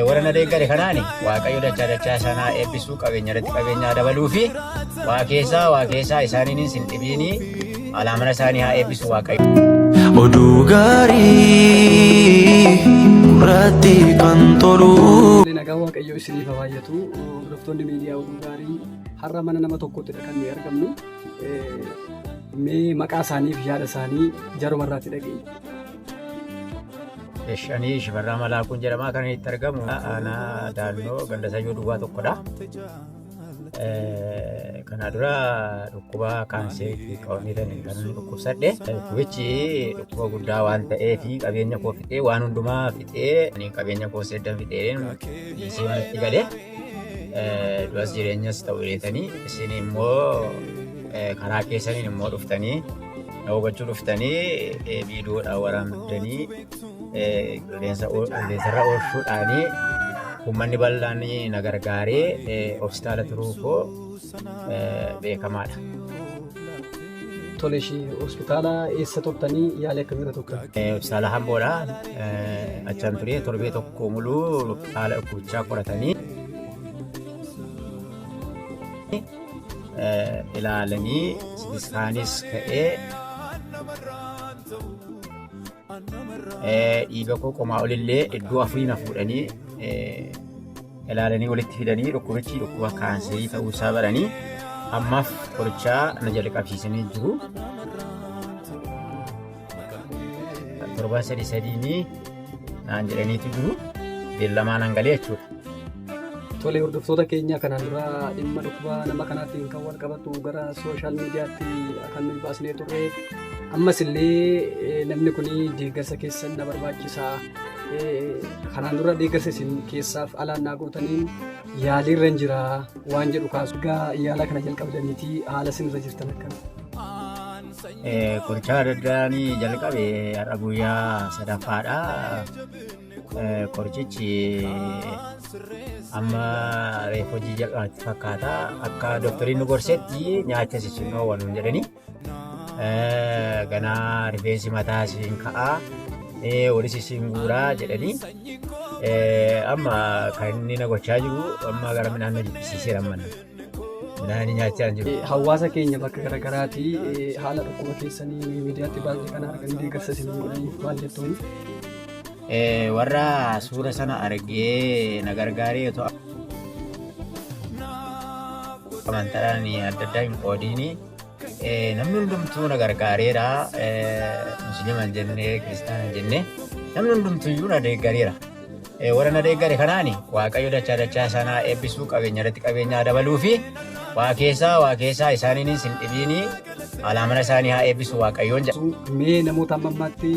Warra na deeggare kanaan Waaqayyo dachaa dachaa isaan haa eebbisu, qabeenya irratti qabeenyaa dabaluu fi waa keessaa waa keessaa isaaniinis hin dhibiini alaa mana isaanii haa eebbisu Waaqayyo. Oduu gaarii gurratti kan tolu. Nagaa Waaqayyoo isiniif haa baay'atu. Hordoftoonni miidiyaa Oduu Gaarii, har'a mana nama tokkottidha kan nuyi argamnu. Mee maqaa isaanii fi yaada isaanii jaruma irraatti dhageenya. Ani Shifarraa Malaakuun jedhama. Kan inni itti argamu aanaa Daannoo ganda Sayyoo Duwwaa tokkodha. Kana dura dhukkuba kaanserii qabamee kan inni dhukkubsadhe. Dhukkubichi dhukkuba guddaa waan ta'eef qabeenya koo fixee, waan hundumaa fixee, ani qabeenya koo seddan fixee dhiisee manatti galee, du'as jireenyas ta'u jedhanii isin immoo karaa keessaniin immoo dhuftanii na hubachuu dhuftanii, viidiyoodhaan waraabdanii qilleensarra oolchuudhaanii uummanni bal'aan na gargaaree hospitaala turuu koo beekamaadha. Tole, ishii hospitaala eessa turtanii, yaalii akkamiirra turtan? Hospitaala Hamboodha. Achaan turee torbee tokko muluu haala dhukkubichaa qoratanii ilaalanii, CT scanis ka'ee, dhiiga koo qomaa olillee iddoo afurii na fuudhanii ilaalanii, walitti fidanii, dhukkubichi dhukkuba kaanserii ta'uu isaa baranii ammaaf qorichaa na jalqabsiisanii jiru. Torban sadii sadiinii naan jedhaniitu jiru. Beellamaan hangalee jechuudha. Tole, hordoftoota keenya, kanaan dura dhimma dhukkuba nama kanaatiin kan wal qabatu gara social mediatti kan nuyi baasnee turre. Ammas illee namni kun deeggarsa keessan na barbaachisa. Kanaan dura deeggarsa isin keessaaf alaan naa gootaniin yaaliirra hin jira waan jedhu kaasu. Egaa yaala kana jalqabdaniitii haala isin irra jirtan akkam? Qorichaa adda addaan jalqabe, har'a guyyaa sadaffaadha. Qorichichi amma reefu hojii jalqabatti fakkaata. Akka dooktoriin nu gorsetti nyaacha sisinoo waan nuun jedhani. Ganaa rifeensi mataa isiin ka'a. Olis isiin guuraa jedhanii. Amma kan inni na gochaa jiru amma gara midhaan na jibbisiiseera amma. Midhaan nyaachaa hin jiru. Hawaasa keenya bakka garaagaraatii haala dhukkuba keessanii miidiyaatti baasne kana arganii deeggarsa isin godhaniif maal jettuuni? Warra suura sana argee na gargaaree, otoo amantaadhaan adda addaa hin qoodiini, namni hundumtuu na gargaareera. Musliima hin jennee, kiristaana hin jennee, namni hundumtuyyuu na deeggareera. Warra na deeggare kanaan Waaqayyo dachaa dachaa isaan haa eebbisuu, qabeenya irratti qabeenyaa dabaluu fi waa keessaa waa keessaa isaaniinis hin dhibiini alaa mana isaanii haa eebbisu Waaqayyoon jedha. Mee namoota amma ammaatti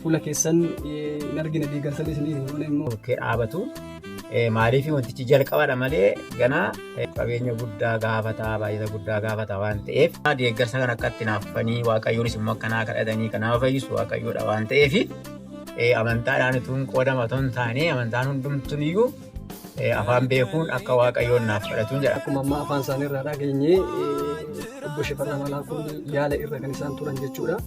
fuula keessan hin argine, deeggarsa isinii hin goone immoo? Bukkee dhaabatu. Maaliif, wantichi jalqabadha malee ganaa qabeenya guddaa gaafata, baay'ina guddaa gaafata waan ta'eef, deeggarsa kan akka itti naaffanii, Waaqayyoonis immoo akkanaa kadhatanii kan nama fayyisu Waaqayyoodha waan ta'eef, amantaadhaan utuu hin qoodama otoo hin taane, amantaan hundumtuun iyyuu afaan beekuun akka Waaqayyoon naaf kadhatuun jedha. Akkuma amma afaan isaanii irraa dhageenye, obbo Shifarraa Malaakuun yaala irra kan isaan turan jechuudha.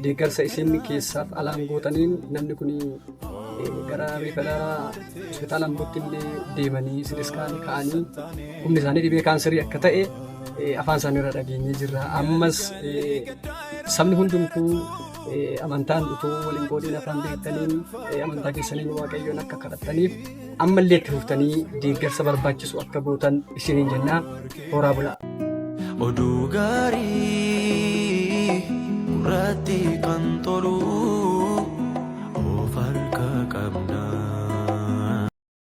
Deeggarsa isin keessaaf alaan gootaniin namni kun gara referral hospitaala Ambootti illee deemanii CT scan ka'anii, humni isaanii dhibee kaanserii akka ta'e afaan isaanii irraa dhageenyee jirra. Ammas sabni hundumtuu amantaan utuu waliin qoodiin afaan beektaniin, amantaa keessaniin Waaqayyoon akka kadhattaniif, ammallee itti fuftanii deeggarsa barbaachisu akka gootan isiniin jennaa, horaa bulaa. Oduu gaarii gurratti kan tolu.